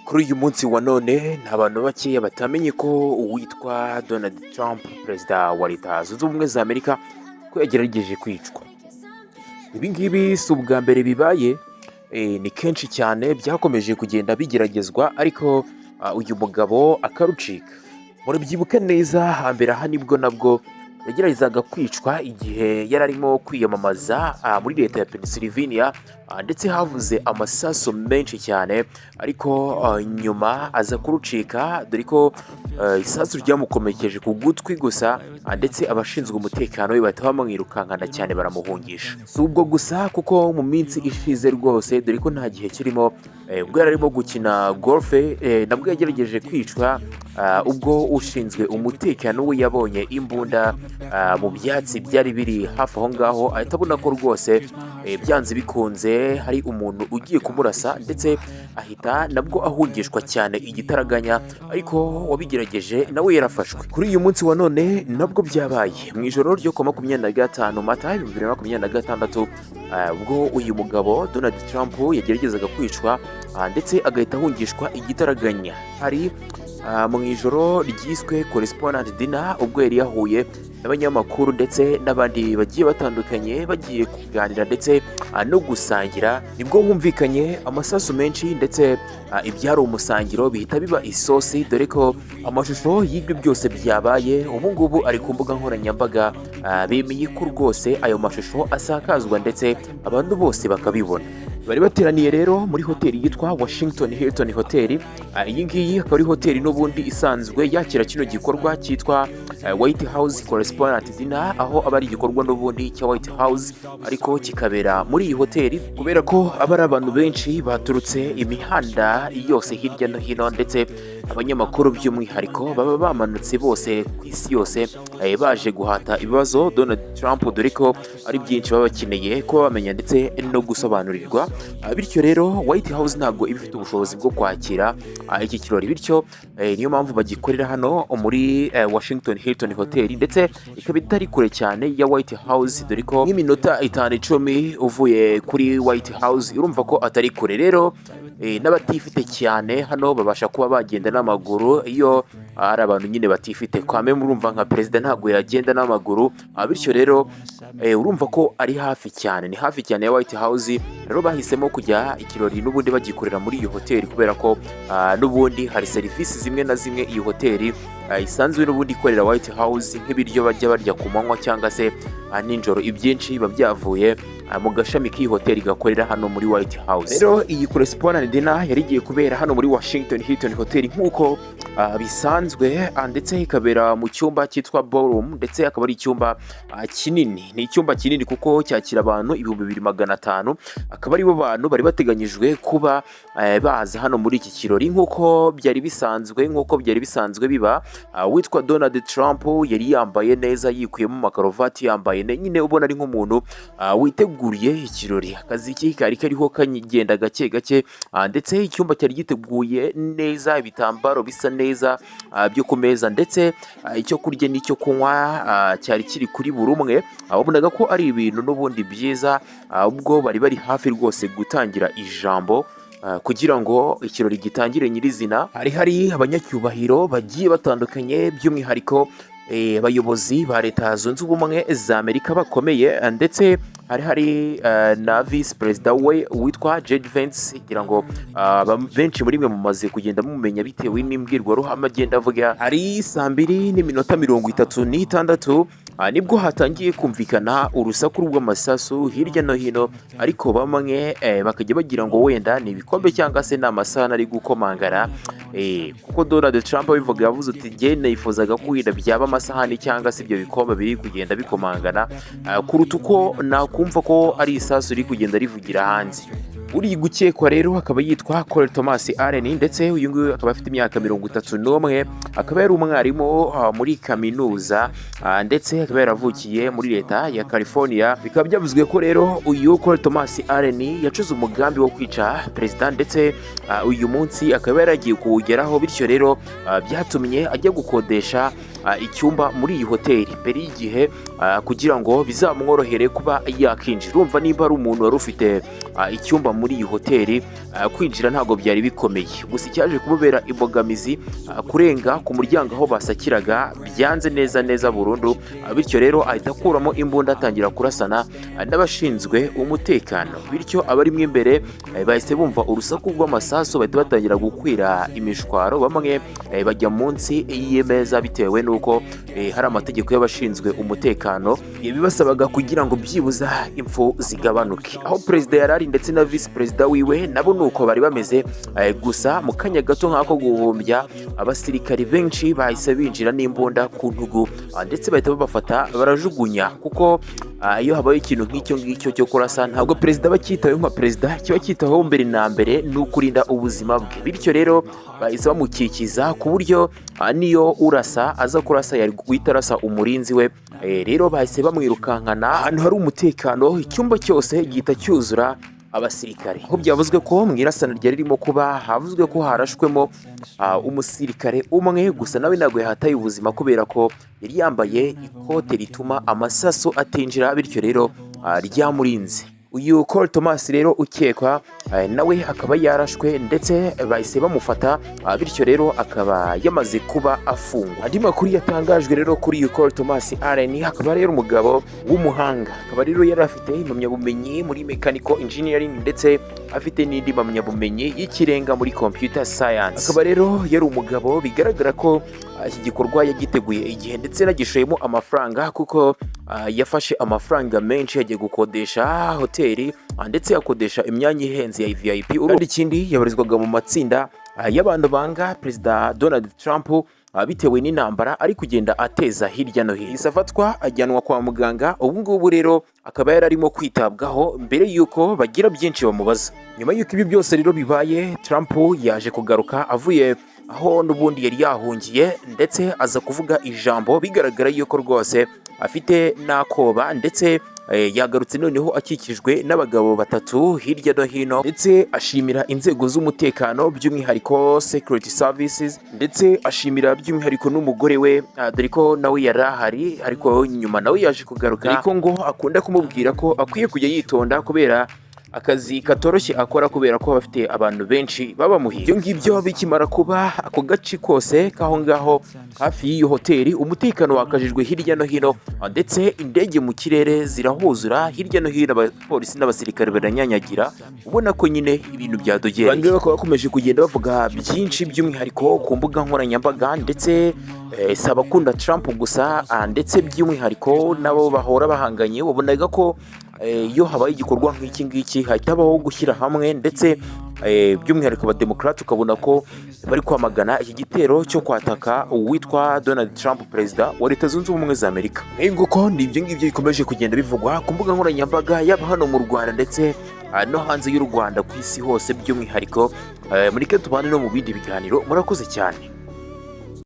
Kuri uyu munsi wa none ni abantu bakeya batamenye ko uwitwa Donald Trump, perezida wa Leta Zunze Ubumwe za Amerika, ko yagerageje kwicwa. Ibi ngibi si ubwa mbere bibaye, ni kenshi cyane byakomeje kugenda bigeragezwa, ariko uyu mugabo akarucika. Murabyibuka neza, hambere aha nibwo nabwo yageragezaga kwicwa igihe yari arimo kwiyamamaza muri leta ya Pennsylvania, ndetse havuze amasasu menshi cyane, ariko nyuma aza kurucika, dore ko isasu ryamukomerekeje ku gutwi gusa, ndetse abashinzwe umutekano we bahita bamwirukankana cyane baramuhungisha. Si ubwo gusa, kuko mu minsi ishize rwose, dore ko nta gihe kirimo, ubwo yari arimo gukina golf, nabwo yagerageje kwicwa, ubwo ushinzwe umutekano we yabonye imbunda mu byatsi byari biri hafi aho ngaho, ahita abona ko rwose byanze bikunze hari umuntu ugiye kumurasa, ndetse ahita nabwo ahungishwa cyane igitaraganya, ariko wabigerageje nawe yarafashwe. Kuri uyu munsi wa none nabwo byabaye mu ijoro ryo kuwa 25 Mata 2026, ubwo uyu mugabo Donald Trump yageragezaga kwicwa, ndetse agahita ahungishwa igitaraganya. Hari mu ijoro ryiswe Correspondent Dinner, ubwo yari yahuye n'abanyamakuru ndetse n'abandi bagiye batandukanye, bagiye kuganira ndetse no gusangira, nibwo humvikanye amasasu menshi, ndetse ibyari umusangiro bihita biba isosi, dore ko amashusho y'ibyo byose byabaye ubu ngubu ari ku mbuga nkoranyambaga. Bemeye ko rwose ayo mashusho asakazwa ndetse abantu bose bakabibona. Bari bateraniye rero muri hoteli yitwa Washington Hilton Hotel. Iyi ngiyi akaba ari hoteli n'ubundi isanzwe yakira kino gikorwa cyitwa White House Correspondent Dinner, aho aba ari igikorwa n'ubundi cya White House ariko kikabera muri iyi hoteli, kubera ko aba ari abantu benshi baturutse imihanda yose hirya no hino, ndetse abanyamakuru by'umwihariko baba bamanutse bose ku isi yose, baje guhata ibibazo Donald Trump, dore ko ari byinshi baba bakeneye kuba bamenya ndetse no gusobanurirwa. Bityo rero White House ntabwo iba ifite ubushobozi bwo kwakira iki kirori, bityo niyo mpamvu bagikorera hano muri Washington Hilton Hotel, ndetse ikaba itari kure cyane ya White House, dore ko nk'iminota 5, 10 uvuye kuri White House, urumva ko atari kure. Rero n'abatifite cyane hano babasha kuba bagenda n'amaguru, iyo ari abantu nyine batifite kwame, murumva nka perezida ntabwo yagenda n'amaguru. Bityo rero urumva ko ari hafi cyane, ni hafi cyane ya White House. Rero bahisemo kujya ikirori n'ubundi bagikorera muri iyo hoteli, kubera ko n'ubundi hari serivisi zimwe na zimwe iyi hoteli isanzwe n'ubundi ikorera White House, nk'ibiryo bajya barya ku manywa cyangwa se nijoro, ibyinshi biba byavuye mu gashami k'iyi hoteli gakorera hano muri White House. Rero iyi Correspondent Dinner yari igiye kubera hano muri Washington Hilton Hotel nk'uko bisanzwe, ndetse ikabera mu cyumba cyitwa ballroom, ndetse akaba ari icyumba kinini. Ni icyumba kinini kuko cyakira abantu 2500, akaba aribo bantu bari bateganyijwe kuba baza hano muri iki kirori nk'uko byari bisanzwe, nk'uko byari bisanzwe biba. Witwa Donald Trump yari yambaye neza, yikuyemo amakaruvati, yambaye nyine ubona ari nk'umuntu witeguriye ikirori. Akazi ke kari kariho kagenda gake gake, ndetse icyumba cyari giteguye neza, ibitambaro bisa neza byo ku meza, ndetse icyo kurya n'icyo kunywa cyari kiri kuri buri umwe. Wabonaga ko ari ibintu n'ubundi byiza. Ubwo bari bari hafi rwose gutangira ijambo kugira ngo ikirori gitangire nyirizina, hari abanyacyubahiro bagiye batandukanye, by'umwihariko abayobozi ba Leta Zunze Ubumwe za Amerika bakomeye, ndetse hari na visi perezida we witwa JD Vance. Ngira ngo benshi muri mwe mumaze kugenda mumenya bitewe n'imbwirwaruhame agenda avuga. Hari saa 2:36, nibwo hatangiye kumvikana urusaku rw'amasasu hirya no hino, ariko bamwe bakajya bagira ngo wenda ni ibikombe cyangwa se ni amasahani ari gukomangana, kuko Donald Trump abivuga yavuze uti: "Njye nifuzaga ko wenda byaba amasahani cyangwa se ibyo bikombe biri kugenda bikomangana, kuruta uko nakumva ko ari isasu riri kugenda rivugira hanze." Uri gukekwa rero akaba yitwa Cole Thomas Allen, ndetse uyu nguyu akaba afite imyaka 31, akaba yari umwarimu muri kaminuza, ndetse akaba yaravukiye muri leta ya California. Bikaba byavuzwe ko rero uyu Cole Thomas Allen yacuze umugambi wo kwica perezida, ndetse uyu munsi akaba yaragiye kuwugeraho. Bityo rero byatumye ajya gukodesha icyumba muri iyi hoteli mbere y'igihe, kugira ngo bizamworohere kuba yakinjira. Urumva niba ari umuntu wari ufite icyumba muri iyi hoteli, kwinjira ntabwo byari bikomeye. Gusa icyaje kumubera imbogamizi, kurenga ku muryango aho basakiraga byanze neza neza burundu. Bityo rero ahita akuramo imbunda, atangira kurasana n'abashinzwe umutekano. Bityo abarimo imbere bahise bumva urusaku rw'amasasu, bahita batangira gukwira imishwaro. Bamwe bajya munsi y'imeza bitewe n'uko hari amategeko y'abashinzwe umutekano bibasabaga kugira ngo byibuza impfu zigabanuke. Aho perezida yari ari ndetse na visi perezida wiwe nabo ni uko bari bameze. Gusa mu kanya gato nk'ako guhumbya, abasirikari benshi bahise binjira n'imbunda ku ntugu, ndetse bahita babafata barajugunya, kuko iyo habaye ikintu nk'icyo ngicyo cyo kurasa, ntabwo perezida aba acyitaweho nka perezida. Kiba cyitaweho mbere na mbere ni ukurinda ubuzima bwe. Bityo rero bahise bamukikiza ku buryo niyo urasa aza kurasa yari guhita arasa umurinzi we. Rero bahise bamwirukankana ahantu hari umutekano, icyumba cyose gihita cyuzura abasirikare. Aho byavuzwe ko mu irasana ryari ririmo kuba, havuzwe ko harashwemo umusirikare umwe gusa, nawe ntabwo yahataye ubuzima kubera ko yari yambaye ikote rituma amasasu atinjira, bityo rero ryamurinze. Uyu Cole Thomas rero ukekwa, nawe akaba yarashwe ndetse bahise bamufata, bityo rero akaba yamaze kuba afungwa. Andi makuru yatangajwe rero kuri uyu Cole Thomas Allen, akaba rero umugabo w'umuhanga, akaba rero yari afite impamyabumenyi muri mechanical engineering ndetse afite n'indi mpamyabumenyi y'ikirenga muri computer science. Akaba rero yari umugabo bigaragara ko iki gikorwa yagiteguye igihe ndetse yagishoyemo amafaranga, kuko yafashe amafaranga menshi yagiye gukodesha hoteli, ndetse akodesha imyanya ihenze ya VIP. Kandi ikindi, yabarizwaga mu matsinda y'abantu banga Perezida Donald Trump bitewe n'intambara ari kugenda ateza hirya no hino. Yahise afatwa ajyanwa kwa muganga. Ubu ngubu rero akaba yari arimo kwitabwaho mbere y'uko bagira byinshi bamubaza. Nyuma y'uko ibi byose rero bibaye, Trump yaje kugaruka avuye aho n'ubundi yari yahungiye, ndetse aza kuvuga ijambo bigaragara yuko rwose afite n'akoba, ndetse yagarutse noneho akikijwe n'abagabo batatu hirya no hino, ndetse ashimira inzego z'umutekano, by'umwihariko security services, ndetse ashimira by'umwihariko n'umugore we, dore ko nawe yari ahari, ariko nyuma nawe yaje kugaruka, ariko ngo akunda kumubwira ko akwiye kujya yitonda kubera akazi katoroshye akora, kubera ko aba afite abantu benshi babamuhiye. Ibyo ngibyo bikimara kuba, ako gace kose k'aho ngaho hafi y'iyo hoteli umutekano wakajijwe hirya no hino, ndetse indege mu kirere zirahuzura hirya no hino, abapolisi n'abasirikare baranyanyagira, ubona ko nyine ibintu byadogereye. Abantu rero bakaba bakomeje kugenda bavuga byinshi, by'umwihariko ku mbuga nkoranyambaga, ndetse si abakunda Trump gusa, ndetse by'umwihariko nabo bahora bahanganye. Wabonaga ko iyo habaye igikorwa nk'iki ngiki hahita habaho gushyira hamwe, ndetse by'umwihariko abademokarate ukabona ko bari kwamagana iki gitero cyo kwataka uwitwa Donald Trump, perezida wa Leta Zunze Ubumwe za Amerika. Nguko ni ibyo ngibyo bikomeje kugenda bivugwa ku mbuga nkoranyambaga, yaba hano mu Rwanda ndetse no hanze y'u Rwanda, ku isi hose by'umwihariko. Mureke tubane no mu bindi biganiro. Murakoze cyane.